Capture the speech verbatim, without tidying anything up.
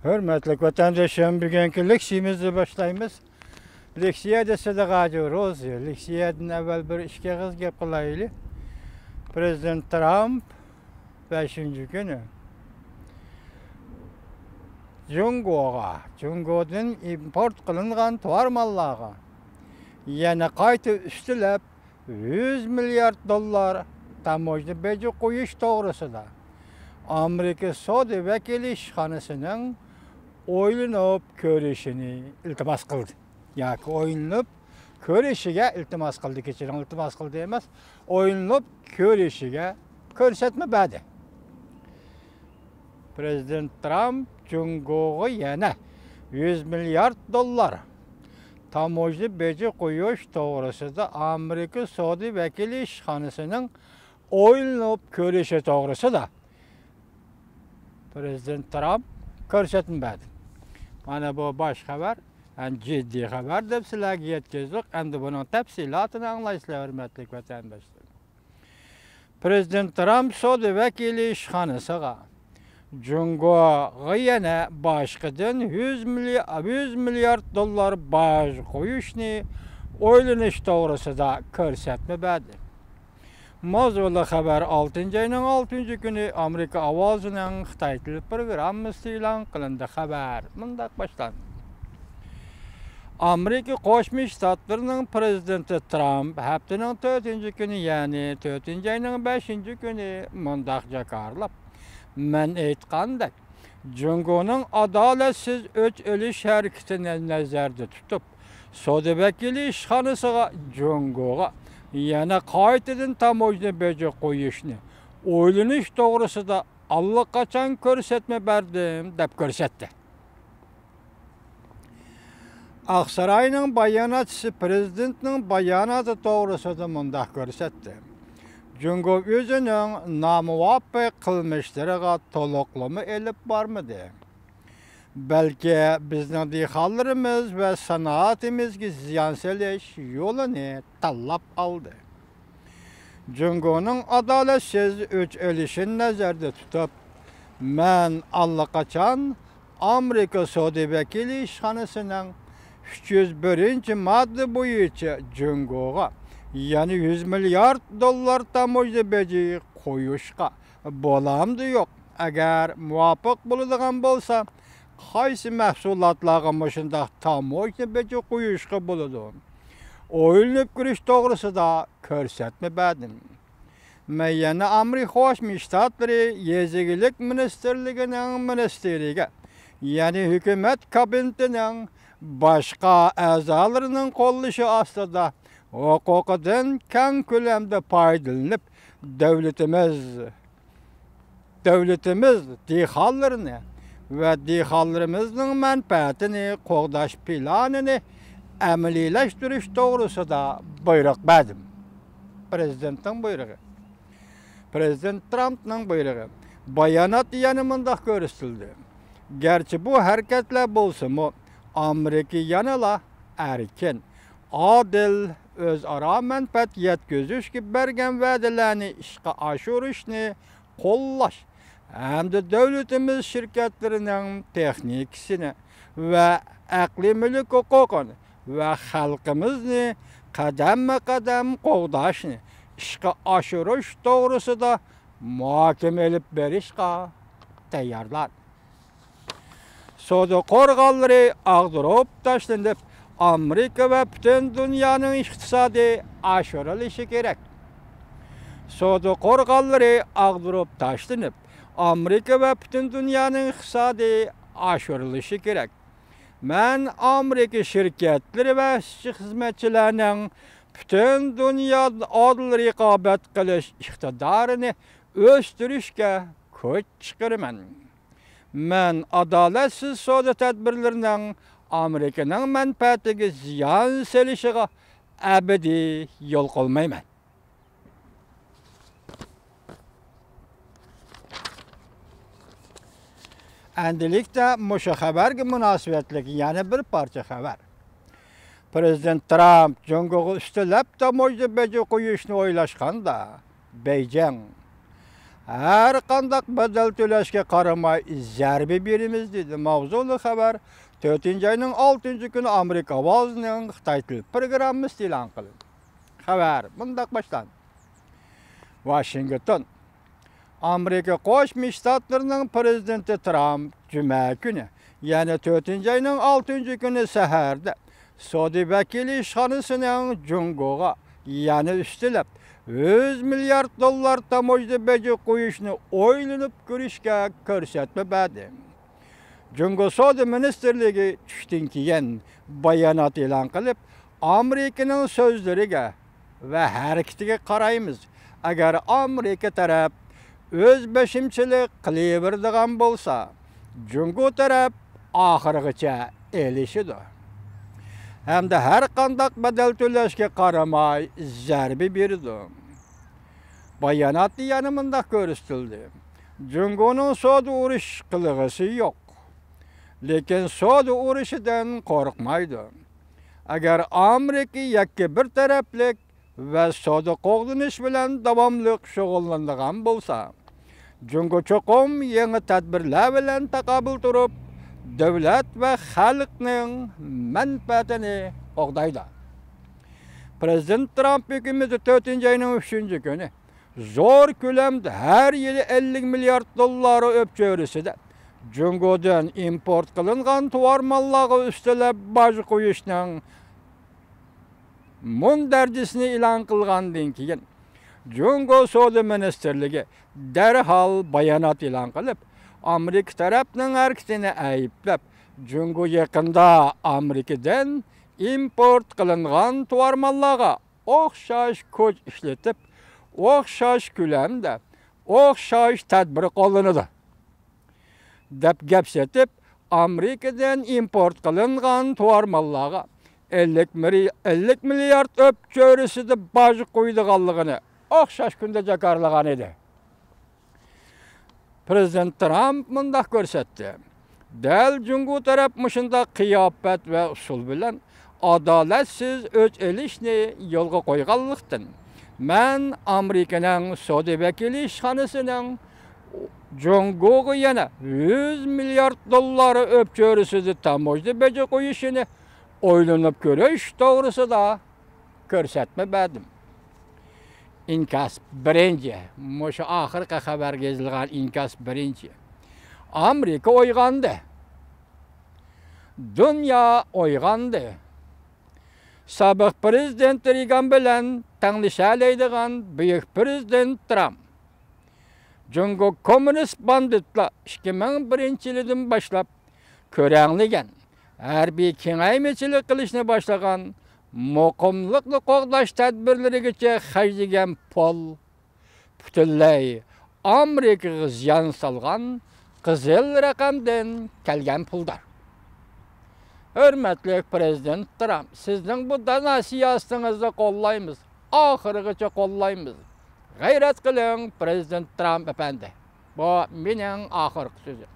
ھۆرمەتلىك ۋەتەنداشلىرىم، بۈگۈنكى لېكسىيىمىزنى باشلايمىز. لېكسىيە دېسە، رادىيو روزى. لېكسىيەدىن ئەۋۋەل بىر ئىككى ئېغىز گەپ قىلايلى. پىرېزىدېنت ترامپ بەشىنچى كۈنى جۇڭگوغا، جۇڭگودىن ئىمپورت قىلىنغان تۇۋار ماللارغا يەنە قايتا ئۈستىلەپ يۈز مىليارد دوللار تاموژنا بېجى قويۇش توغرىسىدا ئامېرىكا سودا ۋەكىلى ئىشخانىسىنىڭ ئويلىنىپ كۆرۈشىنى ئىلتىماس قىلدى. ياكى ئويلىنىپ كۆرۈشىگە ئىلتىماس قىلدى، كەچۈرۈڭ، ئىلتىماس قىلدى ئەمەس، ئويلىنىپ كۆرۈشىگە كۆرسەتمە بەردى. پىرېزىدېنت ترامپ جۇڭگوغا يەنە يۈز مىليارد دوللار تاموژنا بېجى قويۇش توغرىسىدا ئامېرىكا سودا ۋەكىلى ئىشخانىسىنىڭ ئويلىنىپ كۆرۈشى توغرىسىدا پىرېزىدېنت ترامپ كۆرسەتمە بەردى. مانا بۇ باش خەۋەر، ھەم جىددىي خەۋەر دەپ سىلەرگە يەتكۈزدۇق. ئەمدى بۇنىڭ تەپسىلاتىنى ئاڭلايسىلەر، ھۆرمەتلىك ۋەتەنداشلار. پىرېزىدېنت ترامپ سودا ۋەكىلى ئىشخانىسىغا جۇڭگوغا يەنە باشقىدىن يۈز مىلي-، يۈز مىليارد دوللار باج قويۇشنى ئويلىنىش توغرىسىدا كۆرسەتمە بەردى. ماۋزۇلۇق خەۋەر، ئالتىنچى ئاينىڭ ئالتىنچى كۈنى ئامېرىكا ئاۋازىنىڭ خىتاي تىلى پروگراممىسىدا ئېلان قىلىندى. خەۋەر مۇنداق باشلاندى. ئامېرىكا قوشما شتاتلىرىنىڭ پىرېزىدېنتى ترامپ ھەپتىنىڭ تۆتىنچى كۈنى، يەنى تۆتىنچى ئاينىڭ بەشىنچى كۈنى مۇنداق جاكارلاپ، مەن ئېيتقاندەك، جۇڭگونىڭ ئادالەتسىز ئۆچ ئېلىش ھەرىكىتىنى نەزەردە تۇتۇپ، سودا ۋەكىلى ئىشخانىسىغا جۇڭگوغا يەنە قايتىدىن تاموژنا بېجى قويۇشنى ئويلىنىش توغرىسىدا ئاللىقاچان كۆرسەتمە بەردىم، دەپ كۆرسەتتى. ئاقساراينىڭ باياناتچىسى پىرېزىدېنتنىڭ باياناتى توغرىسىدا مۇنداق كۆرسەتتى: جۇڭگو ئۆزىنىڭ نامۇۋاپىق قىلمىشلىرىغا تولۇقلىما ئېلىپ بارمىدى. بەلكى بىزنىڭ دېھقانلىرىمىز ۋە سانائىتىمىزگە زىيان سېلىش يولىنى تاللاپ ئالدى. جۇڭگونىڭ ئادالەتسىز ئۆچ ئېلىشىنى نەزەردە تۇتۇپ، مەن ئاللىقاچان ئامېرىكا سودا ۋەكىلى ئىشخانىسىنىڭ ئۈچ يۈز بىرىنچى ماددا بويىچە جۇڭگوغا يەنە يۈز مىليارد دوللار تاموژنا بېجى قويۇشقا بولامدۇ يوق؟ ئەگەر مۇۋاپىق بولىدىغان بولسا، قايسى مەھسۇلاتلارغا مۇشۇنداق تاموژنا بېجى قويۇشقا بولىدۇ؟ ئويلىنىپ كۆرۈش توغرىسىدا كۆرسەتمە بەردىم. مەن يەنە ئامېرىكا قوشما شتاتلىرى يېزا ئىگىلىك مىنىستىرلىكىنىڭ مىنىستىرىگە، يەنى ھۆكۈمەت كابىنېتىنىڭ باشقا ئەزالىرىنىڭ قوللىشى ئاستىدا ھوقۇقىدىن كەڭ كۆلەمدە پايدىلىنىپ، دۆلىتىمىز، دۆلىتىمىز دېھقانلىرىنى ۋە دېھقانلىرىمىزنىڭ مەنپەئەتىنى قوغداش پىلانىنى ئەمەلىيلەشتۈرۈش توغرىسىدا بۇيرۇق بەردىم. پىرېزىدېنتنىڭ بۇيرۇقى. پىرېزىدېنت ترامپنىڭ بۇيرۇقى. باياناتتا يەنە مۇنداق كۆرسىتىلدى: گەرچە بۇ ھەرىكەتلەر بولسىمۇ، ئامېرىكا يەنىلا ئەركىن، ئادىل، ئۆزئارا مەنپەئەت يەتكۈزۈشكە بەرگەن ۋەدىلەرنى ئىشقا ئاشۇرۇشنى قوللاش ھەمدە دۆلىتىمىز شىركەتلىرىنىڭ تېخنىكىسىنى ۋە ئەقلىي مۈلۈك ھوقۇقىنى ۋە خەلقىمىزنى قەدەممۇ قەدەم قوغداشنى ئىشقا ئاشۇرۇش توغرىسىدا مۇھاكىمە ئېلىپ بېرىشقا تەييارلار. سودا قورغانلىرى ئاغدۇرۇپ تاشلىنىپ، ئامېرىكا ۋە پۈتۈن دۇنيانىڭ ئىقتىسادى ئاشۇرۇلۇشى كېرەك. سودا قورغانلىرى ئاغدۇرۇپ تاشلىنىپ، ئامېرىكا ۋە پۈتۈن دۇنيانىڭ ئىقتىسادى ئاشۇرۇلۇشى كېرەك. مەن ئامېرىكا شىركەتلىرى ۋە ئىشچى خىزمەتچىلەرنىڭ پۈتۈن دۇنيادا ئادىل رىقابەت قىلىش ئىقتىدارىنى ئۆستۈرۈشكە كۈچ چىقىرىمەن. مەن ئادالەتسىز سودا تەدبىرلىرىنىڭ ئامېرىكىنىڭ مەنپەئەتىگە زىيان سېلىشىغا ئەبەدىي يول قويمايمەن. ئەمدىلىكتە مۇشۇ خەۋەرگە مۇناسىۋەتلىك يەنە بىر پارچە خەۋەر. پىرېزىدېنت ترامپ جۇڭگوغا ئۈستىلەپ تاموژنا بېجى قويۇشنى ئويلاشقاندا، بېيجىڭ ھەر قانداق بەدەل تۆلەشكە قارىماي زەربە بېرىمىز، دېدى. ماۋزۇلۇق خەۋەر تۆتىنچى ئاينىڭ ئالتىنچى كۈنى ئامېرىكا ئاۋازىنىڭ خىتاي تىل پروگراممىسىدا ئېلان قىلىندى. خەۋەر مۇنداق باشلاندى. ۋاشىنگتون. ئامېرىكا قوشما شتاتلىرىنىڭ پىرېزىدېنتى ترامپ جۈمە كۈنى، يەنى تۆتىنچى ئاينىڭ ئالتىنچى كۈنى سەھەردە سودا ۋەكىلى ئىشخانىسىنىڭ جۇڭگوغا يەنە ئۈستىلەپ يۈز مىليارد دوللار تاموژنا بېجى قويۇشنى ئويلىنىپ كۆرۈشكە كۆرسەتمە بەردى. جۇڭگو سودا مىنىستىرلىكى چۈشتىن كېيىن بايانات ئېلان قىلىپ، ئامېرىكىنىڭ سۆزلىرىگە ۋە ھەرىكىتىگە قارايمىز. ئەگەر ئامېرىكا تەرەپ ئۆز بېشىمچىلىق قىلىۋېرىدىغان بولسا، جۇڭگو تەرەپ ئاخىرغىچە ئېلىشىدۇ ھەمدە ھەر قانداق بەدەل تۆلەشكە قارىماي زەربە بېرىدۇ. باياناتتا يەنە مۇنداق كۆرسىتىلدى: جۇڭگونىڭ سودا ئۇرۇش قىلغۇسى يوق، لېكىن سودا ئۇرۇشىدىن قورقمايدۇ. ئەگەر ئامېرىكا يەككە بىر تەرەپلىك ۋە سودا قوغدىنىش بىلەن داۋاملىق شۇغۇللىنىدىغان بولسا، جۇڭگو چوقۇم يېڭى تەدبىرلەر بىلەن تاقابىل تۇرۇپ، دۆلەت ۋە خەلقنىڭ مەنپەئەتىنى قوغدايدۇ. پىرېزىدېنت ترامپ ھۆكۈمىتى تۆتىنچى ئاينىڭ ئۈچىنچى كۈنى زور كۆلەمدە ھەر يىلى ئەللىك مىليارد دوللار ئۆپچۆرىسىدە جۇڭگودىن ئىمپورت قىلىنغان تۇۋار ماللارغا ئۈستىلەپ باج قويۇشنىڭ مۇندەرىجىسىنى ئېلان قىلغاندىن كېيىن، جۇڭگو سودا مىنىستىرلىكى دەرھال بايانات ئېلان قىلىپ، ئامېرىكا تەرەپنىڭ ھەرىكىتىنى ئەيىبلەپ، جۇڭگو يېقىندا ئامېرىكىدىن ئىمپورت قىلىنغان تۇۋار ماللارغا ئوخشاش كۈچ ئىشلىتىپ، ئوخشاش كۆلەمدە، ئوخشاش تەدبىر قوللىنىدۇ، دەپ گەپ سېتىپ، ئامېرىكىدىن ئىمپورت قىلىنغان تۇۋار ماللارغا ئەللىك مىرى-، ئەللىك مىليارد ئۆپچۆرىسىدە باج قويىدىغانلىقىنى ئوخشاش كۈندە جاكارلىغان ئىدى. پىرېزىدېنت ترامپ مۇنداق كۆرسەتتى: دەل جۇڭگو تەرەپ مۇشۇنداق قىياپەت ۋە ئۇسۇل بىلەن ئادالەتسىز ئۆچ ئېلىشنى يولغا قويغانلىقتىن، مەن ئامېرىكىنىڭ سودا ۋەكىلى ئىشخانىسىنىڭ جۇڭگوغا يەنە يۈز مىليارد دوللار ئۆپچۆرىسىدە تاموژنا بېجى قويۇشىنى ئويلىنىپ كۆرۈش توغرىسىدا كۆرسەتمە بەردىم. ئىنكاس بىرىنچى، مۇشۇ ئاخىرقى خەۋەرگە يېزىلغان ئىنكاس بىرىنچى. ئامېرىكا ئويغاندى. دۇنيا ئويغاندى. سابىق پىرېزىدېنت رېيگان بىلەن تەڭلىشەلەيدىغان بۈيۈك پىرېزىدېنت ترامپ. جۇڭگو كوممۇنىست باندىتلار ئىككى مىڭ بىرىنچى يىلىدىن باشلاپ كۆرەڭلىگەن، ھەربىي كېڭەيمىچىلىك قىلىشنى باشلىغان، مۇقىملىقنى قوغداش تەدبىرلىرىگىچە خەجلىگەن پۇل پۈتۈنلەي ئامېرىكىغا زىيان سالغان قىزىل رەقەمدىن كەلگەن پۇلدۇر. ھۆرمەتلىك پىرېزىدېنت ترامپ، سىزنىڭ بۇ دانا سىياسىتىڭىزنى قوللايمىز، ئاخىرىغىچە قوللايمىز. غەيرەت قىلىڭ، پىرېزىدېنت ترامپ ئەپەندى. بۇ مېنىڭ ئاخىرقى سۆزۈم.